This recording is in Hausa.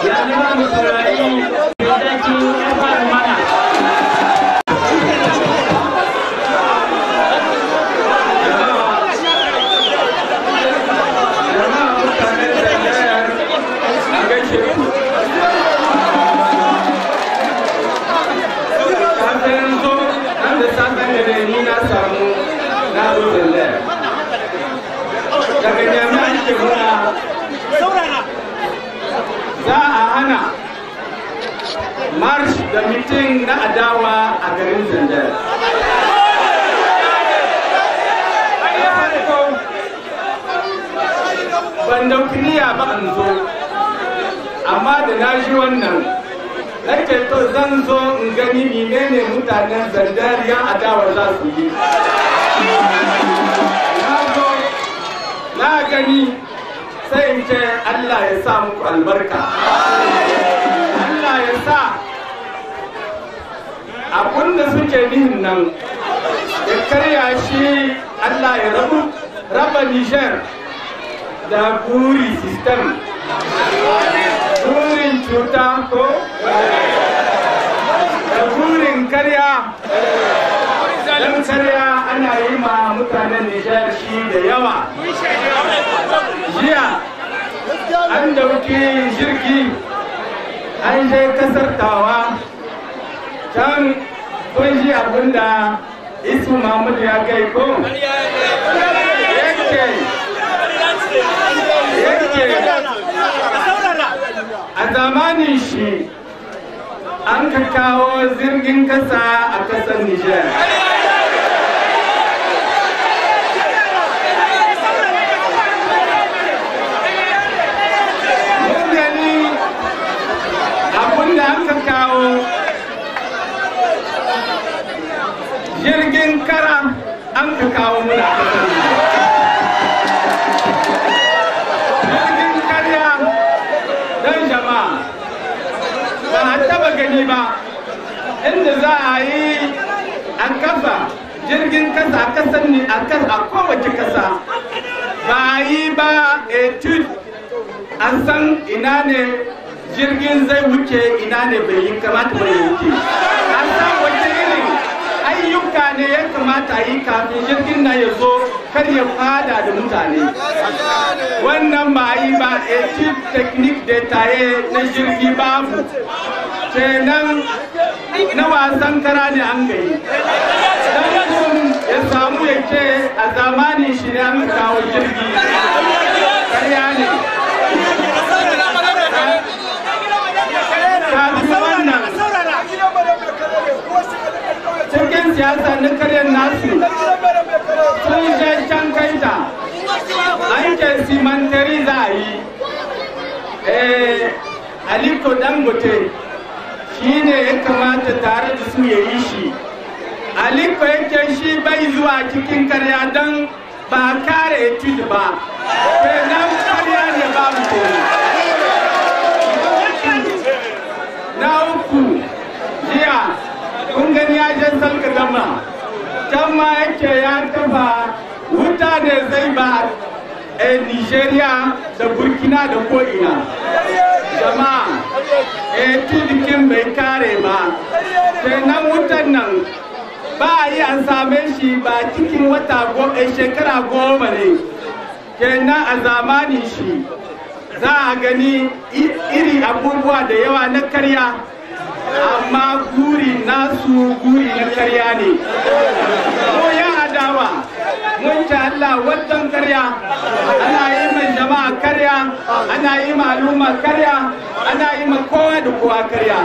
Yanzu za mu saurari Sarki Fara mana. Jama'a mutanen Zandayar, a gaishe ku. Kafin zo nan da safen da ni na samu na zo Zandayar. Daga jami'an ke muna za a hana march da meeting na adawa a garin Zandayar. Na farko, ban dauki niyya ba in zo, amma da na ji wannan, nake to zan zo in gani menene mutanen Zandar yan adawa za su yi. Na zo na gani, sai in ce Allah ya sa muku albarka, Allah ya sa abun da suke nihin nan ya karya shi, Allah ya rabu raba Niger da guri system, burin cuta ko da burin karya, don karya ana yi ma mutanen Nijar shi da yawa. Jiya an dauki jirgi an je kasar Tawa, can kun ji abinda Isu Mahmud ya kai ko yake yake a zamanin shi an ka kawo jirgin kasa a kasar Nijar. Mun gani abinda aka kawo, jirgin kara an ka kawo muna a kasar Nijar. Jirgin karya don jama'a ba a taba gani ba inda za a yi a kafa jirgin kasa a kasan ne a kowace kasa, ba a yi ba etude an san ina ne jirgin zai wuce, ina ne bai yi kamata bai wuce, an san wace irin ayyuka ne ya kamata a yi kafin jirgin na ya zo kar ya fada da mutane. Wannan ba a yi ba, etude technique da taye na jirgi babu. Kenan na wasan kara ne an gayi dan kun ya samu ya ce a zamanin shi ne an kawo jirgi. Karya ne. Kafin wannan, cikin siyasa na karyar nasu, sun je can kaita an ce simantari za a yi. Aliko Dangote shi ne ya kamata tare da su ya yi shi. Aliko yake shi bai zuwa cikin karya don ba kare etude ba, kenan karya ne babu komi. Na uku, jiya kun gani ya je Salka Dama, can ma yake ya kafa wuta ne zai ba a Nigeria da Burkina da ko'ina. Jama'a, etude bai kare ba, kenan wutan nan ba a yi an same shi ba cikin wata shekara 10 ne. Kenan a zamanin shi za a gani iri abubuwa da yawa na karya, amma guri nasu guri na karya ne. Ko ya adawa mun ci Allah wajen karya, ana yi mai jama'a karya, ana yi ma al'umma karya, ana yi ma kowa da kowa karya.